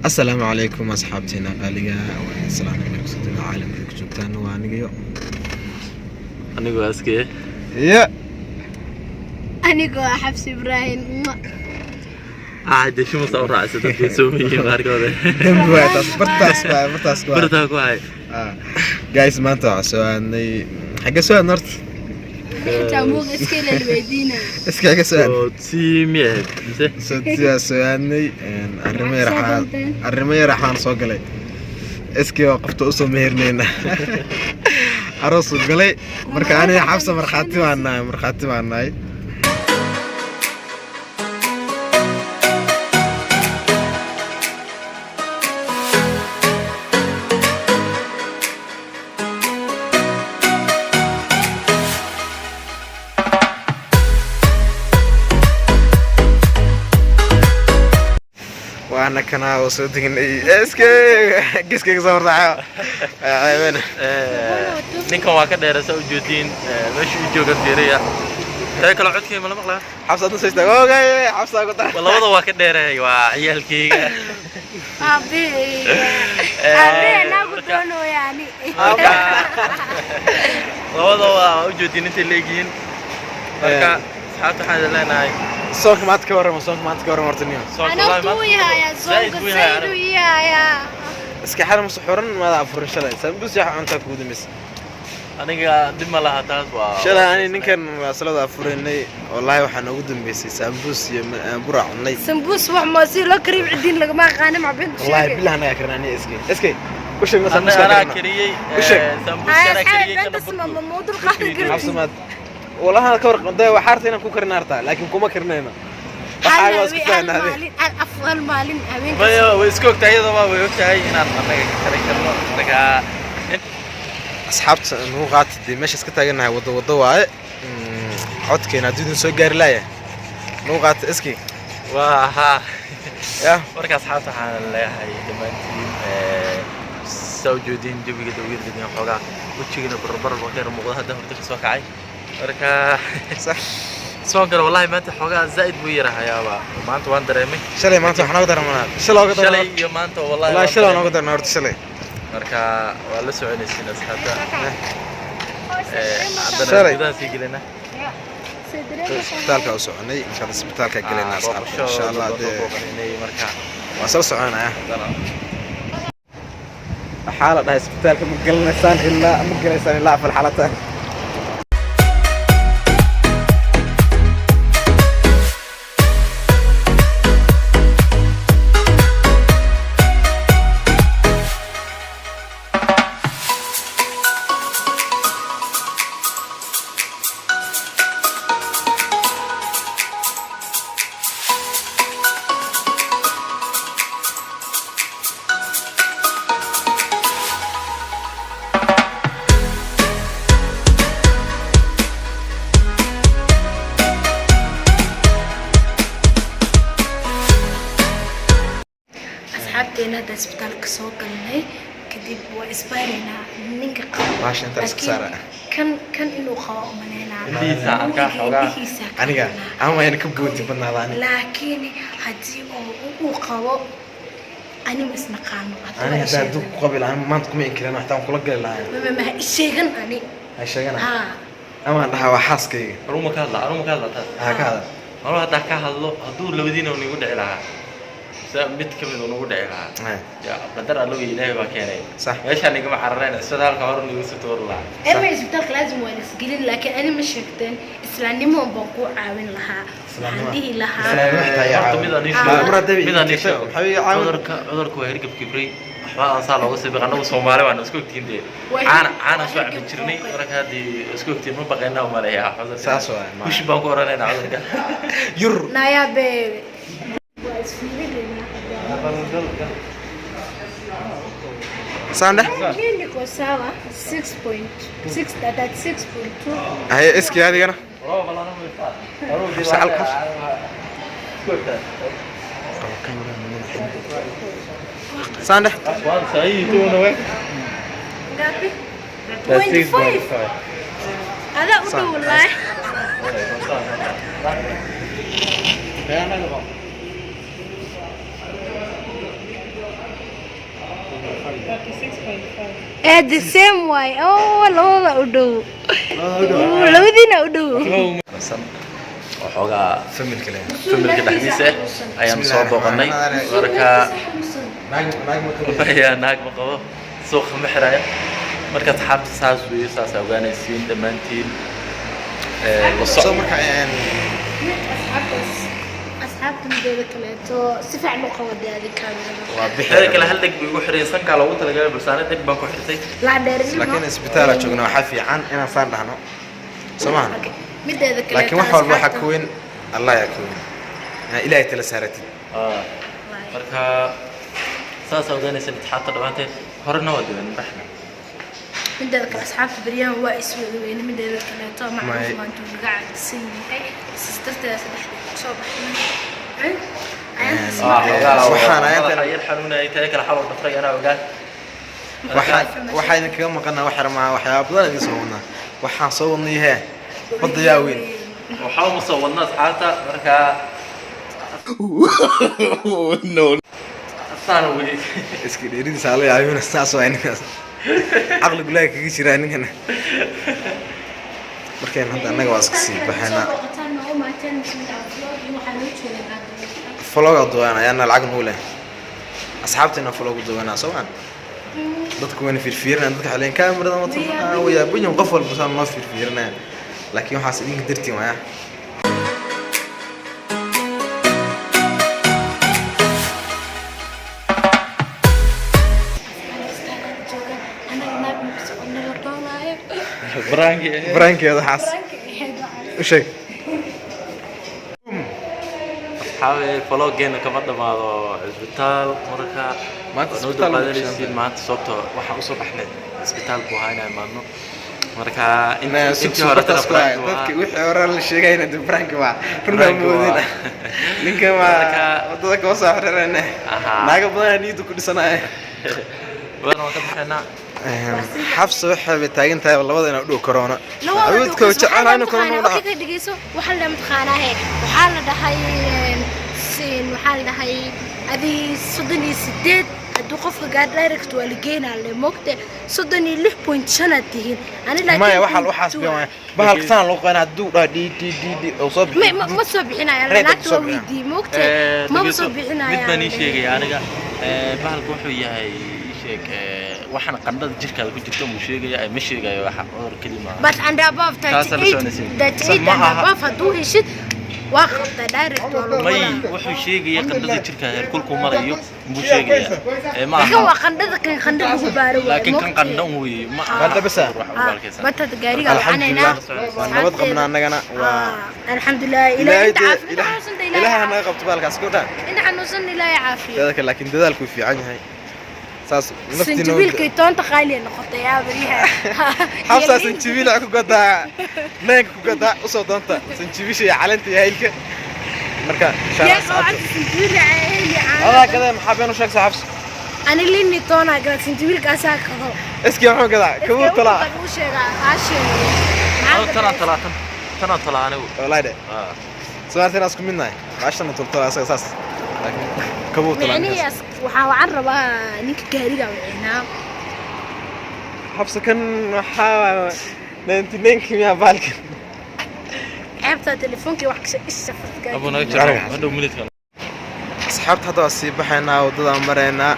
Asalaamu calaykum asxaabteena qaaliga, waa idin salaamay meel kastoo dunida caalamka ku joogtaan. Waa anigayo Anigoo askee. Iyo Anigoo ah Xabsi Ibraahim. Ah, dee shumasa u raacisa dadka soomayihiin qaarkood. Dembi waay taas, bartaas waay, bartaas waay. Bartaa ku hay. Ah, guys, maanta waxaa soo aadnay, xagge soo aadnay horta? Xitaa muuqa iska ilal weydiinaya. Iska xagge soo aadnay? Soo sii miyahayd mise? Soo sidaa soo aadnay, arrimo yar waxaan arrimo yar waxaan soo galay iskii oo qofta usoo mehernayna aroosuu galay. Marka aniga Xabsa markhaati baan nahay, markhaati baan nahay. Waana kanaa oo soo degnay, iske giskayga soo hortaayo ceebeen. Ninkan waa ka dheerasa ujeediin meesha u jooga, fiiriya. Tee kale codkay mala maqlaa? Xabsa adna soo istaag. Okay, Xabsa ku dar. Labada waa ka dheeray, waa ciyaalkayga. Aabe, aabe naagu doonayaani. Labada waa ujeediin intay leegyihiin. Marka asxaabta waxaan idin leenahay, Soonka maanta ka warrama, soonka maanta ka warrama horta niyo. Soonka Ana wallahi tuu maanta yahayaa. Zaid Soonka buu yahayaa. zaid uu yahayaa. Iska xaram suxuran maada afurin shalay, sambuus yaa cuntaa kugu dambaysa. Aniga dib ma laha, taas waa Shalay ani ninkan waa salada afurinay, wallaahi waxaa noogu dambaysay sambuus iyo bura cunay. Sambuus wax ma si loo kariib cidiin lagama aqaano macbin. Wallaahi billahi anagaa karnaa aniga iske iske u sheeg ma Ana sambuuska anaa karnaa. kariyey. U sheeg. Sambuuska anaa kariyey kana. Beentas ma mawduuc qaadi Xabsa kartid. Maad wallahi ka war day waxaa harta inaan ku karin hartaa, laakiin kuma karinayno. Waxaa waa isku Hal fahanaaday. maalin, hal af, hal maalin habeenka. Maya, way iska ogtahay, iyadoo way ogtahay inaan anaga ka karin karno. Marka Asxaabta nagu qaata dee, meesha iska taagannahay waddo waddo waaye. Codkeena haddii idin soo gaari laaya nagu qaata iski. Waa haa. Ya. Marka asxaabta waxaan leeyahay dhammaantiin, saa ujeediin jawiga dawiyada degan, xoogaa wejigana barbar baa ka yar muuqda hadda hurdo ka soo kacay. Marka sax soonkana wallahi maanta xoogaa zaa'id buu yarahayaaba, maanta waan dareemay. Shalay maanta waxaa nooga darmanaa, shalay ooga Shalay darnaa. iyo maanta wallahi Wallahi waan shalay dareemay. nooga darnaa horta shalay. Marka waa la soconaysiin asxaabta. Haddana Shalay. gudaha sii gelina. Isbitaalka u soconay, insha Allah isbitaalka gelaynaa asxaabta, insha Allah dee. Marka waa soo soconaya. Haddana Waxaa la dhahay isbitaalka ma gelinaysaan ilaa, ma gelaysaan ilaa afar xalataan. Asxaabteena, hadda isbitaalka soo galnay kadib waa isbaaraynaa ninka qabo. Baasha intaa iska Laakiin saara. kan inuu qabo umaleynaa. Indhihiisa arkaa xoogaa. Indhihiisa ka Aniga arkaa. ama ayna ka boonti badnaada aniga. Laakiin haddii oo uu qabo ani ma isnaqaano. Hadda Aniga waa haddaa isheegan. dug ku qabi lahaa maanta kuma inkiran, waxtaan kula gali lahaa. Ma isheegan ani. Ha sheegana. Haa. Amaan dhahaa waa xaaskayga. Anuu ma ka hadla, anuu ma ka hadla taas. Ha ka hadal. Anuu haddaa ka hadlo, hadduu labadiina nagu dhici lahaa mise mid ka mid uu nagu dhici lahaa, ya qadar allo iyo Ilaahay baa keenay. Sax. Meeshaan igama carareen, isbitaalka hore nagu soo tuuri lahaa. Ema isbitaalka laazim waa isgelin, laakiin ani ma sheegteen, islaamnimo baan kuu caawin lahaa, waxaan dhihi lahaa. Islaamnimo xitaa yaa Horta caawin. mid aan ii Ah. sheego. Mar hadday Mid aan ii ii sheego. maxay ii caawin? Cudurka waa hergab kibray, waxba aan saa looga sii baqan. Anagu Soomaali waan isku ogtiin dee. Waa Caana hergab- caana waa soo cabi hergab jirnay. qooqay. Marka haddii isku ogtiin ma baqaynaa umaleeyaa cudurka. Saas waay, ma- Hushi baan ku oranaynaa cudurka. Yur. Nayaa beebe, waa isfiirinaynaa. Saan dheh. Mimi niko sawa, 6.6, 36.2. Haye iski adigana. Xabsa, xabsa. Saan dheh. Waan sahihi tuuna we. Ngapi? 25. Adaa u dhow wallaahi. Eh, the same way. Oh, labada u dhow. Labadiina u dhow. San oo xoogaa Familka leh. Familka dhexdiisa ah ayaan soo booqanay. Marka Naag, naag ma ka ayaa naag ma qabo, suuqa ma xiraya. Marka asxaabta saas weeye, saas ogaanaysiin dhammaantiin. La soo soco. Marka Asxaabta mideeda kaleeto si fiican u qabaday kaamirada. Waa bixi. Teeda kale hal dheg buu igu xiray, sankaa loogu talagalay, balse ana dheg baan ku xirtay. La dheerinimo. Laakiin isbitaala joognaa, waxaa fiican inaan saan dhahno, soo maaha? Mideeda kaleeto Laakiin wax walba waxaa ka weyn Allah yaa ka weyn, inaa Ilaahay tala saaratid. Marka saas ogaanaysan asxaabta dhammaanteed, horena waa diban baxna. Mideeda kale asxaabta beryahan waa iswada weyne. Mideeda kaleeto macruuf maanta uu naga caadisan yahay, sias darteeda saddexda kusoo baxnay. Waxaan yar xanuunayay. Teeda kale xaloo dhafray anaa ogaa. Waxaa waxaa idinkaga maqanaa wax yar maaha, waxyaaba badan idin soo wadnaa. Waxaan soo wadnay hee badda yaa weyn. Waxaa uma soo wadna asxaabta marka. No. Saan wey. Iska dheeridiisa ala yaabina, saas waa ninkaas, caqli gulaaga kaga jiraa ninkan. Markeen hadda annaga waa iska sii baxaynaa. Vloga duwan ayaana lacag nugu leh, asxaabteena vlog duwanaa, soo maan? Dadku wayna fiirfiirinayaan, dadka xaleen kaamirada wata wayaabanyihin, qof walba saan noo fiirfiirinaya, laakiin waxaas idinka dartiin waaya. Brangi. Brankeeda waxaas u sheeg. Asxaabe, vloggeena kama dhamaado cisbitaal. Marka Maanta waa noo isbitaal lagu dulqaadanaysiin gashay. Maanta sababto waxaan usoo baxnay isbitaal buu ahaa inaan imaadno. Marka intii Sug hore bartaas ku haya dadki wixii hore la sheegayna de branki waa run baa Prank waa. moodina ninkan waa wadada kama soo xiriirayna. Naaga badanaa niyadda ku dhisanaya. Waana waan ka baxaynaa. Xabsa waxay bay taagan tahay labada inaa u dhow corona. Awoodka jecelahay inuu corona u dhaco. Ka dhegeyso, waxaa la mataqaanaa, waxaa la dhahay sin, waxaa la dhahay adii 38 hadduu qofka gaar direct waa la geenaa le moogte. 36.5 aad tihiin ani, laakiin Maya, waxaa waxaas been waaya, bahalka saan loo qoynaa hadduu dhaha d d d d oo soo ma ma soo bixinaya. Reed Naagta soo waa bixinaya. weydii moogte, maba soo bixinaya. Mid baan ii sheegaya aniga. Bahalka wuxuu yahay ii sheeg, waxaan qandhada jirkaada ku jirta muu sheegaya, ma sheegayo waxa cudur keli maaha. But and above Taasaa la 38 soconaysa. 38 and Maaha. above hadduu heshid waa qabtaa, direct waa lagu May wadaa. Wuxuu sheegaya qandhada jirka heerkulku marayo buu sheegaya. Ma Kan aha. waa qandhada, kan qandhada lagu baaro waaye, Laakiin kan moogte. qandhan weeye, ma aha. Qandho bas ah? Wax u baalkaysan. Batada gaariga Alxamdulilah, wacanaynaa. waa nabad qabnaa annagana, waa Alxamdulilah, Ilaahay Ilaahay inta dee caafimaad xanuunsanta Ilaahay Ilaahay naga qabto baalkaas ku dhaa. Inta xanuunsan Ilaahay caafiyo. Dadka laakiin dadaalku fiican yahay, saas naftiina. Sanjabiilka iyo toonta qaali ay noqotay yaa baryaha. Xabsaa sanjabiil ku gadaa, neenka ku gadaa, usoo doonta sanjabiisha iyo caleenta iyo haylka. Marka insha Yaa Allah qawcanta asxaabta. sanjabiil iyo caano. Adaa gadaa, maxaa been u sheegsaa Xabs? Ani lini toona gada, sanjabiilkaasaa kado. Iskii muxuu gadaa kabuu talaa? U sheegaa aa sheegay. Anigu tanaan talaa, tan tanaan talaa anigu. Wallahi dhe Soomaarta inaan isku midnahay, maashana toltola asaga saas, laakiin kabuu talaa ninkaas. Micnihiias waxaa wacan rabaa ninka gaariga wacinaa. Xabsa kan waxaa waaye 99 miyaa baalkan? Ceebta telefoonkii wax kasha isha fadka. Abu naga jiro hadhow minidka. Asxaabta, hadda waa sii baxaynaa, waddadaan maraynaa.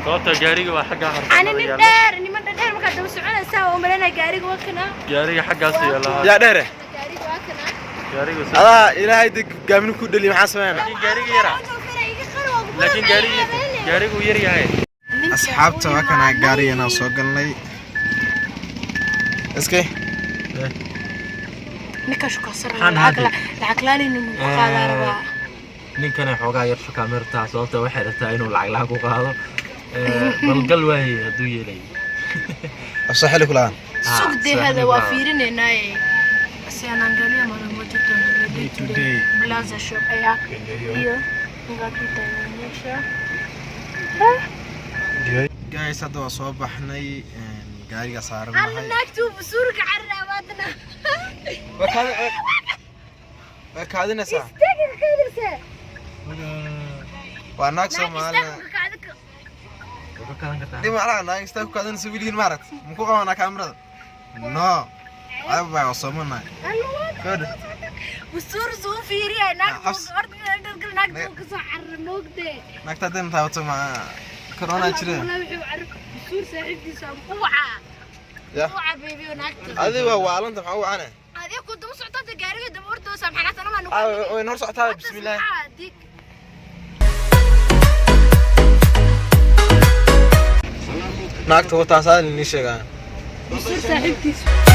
Sababta gaariga waa xaggaa Ani nin harsanada yaalla. Dheer niman dheer markaad daba soconaysaa oo malaynaya gaariga waa kana. Gaariga xaggaas yaalla. Yaa dheere? Gaariga waa kana. Gaariga Adaa Ilaahay de gaamini ku dhaliy, maxaa sameynaa? Laakiin gaariga yara, laakiin gaariga gaarigu yar yahay. Asxaabta, waa kanaa gaariganaa soo galnay iskay. Ninka shukasan Maxaan lacag hadlay? Lacag laan inuu ku qaadaa rabaa. Ninkana xoogaa yar shukaa sababta waxay rabtaa inuu lacag la'aan ku qaado. Balgal waaye hadduu yeelay. Afsaaxili kulahan. Sugdee hada waa fiirinaynaaye. Si aan angalia mara moja tuangalie day to day plaza shop ayaa hiyo ngapi itaonyesha. Guys, hadda waa soo baxnay, gaariga Alla saarannahay. Naagtuu busuurka carraa waadna. Waa kaadinaysaa. Istaga kadirsa. Waa naag Naag Soomaali. istaga kaadika. Waa ka kadan kartaa. Dhib malaha, naag istaa ku kaadanaysa weligiin maaragt muku qabanaa kaamirada? No, ceeb baa, waa soomanahay. Gabadha. Wasuur soo fiiriya naag. Xabs. Horta naag ka soo carra moogde. Naagta haddayna taabato, ma corona jire? Wasuur saaxiibtiisa u wacaa. Ya. U wacaa baby naagta. Adiga waa waalanta, maxaa u wacane? Adiga ku daba socota gaariga daba ordoosa, maxaa naagta ma Way hor socotaa, bismillaah. Dig. Naagta wataasaa nii sheegaa. Wasuur saaxiibtiisa.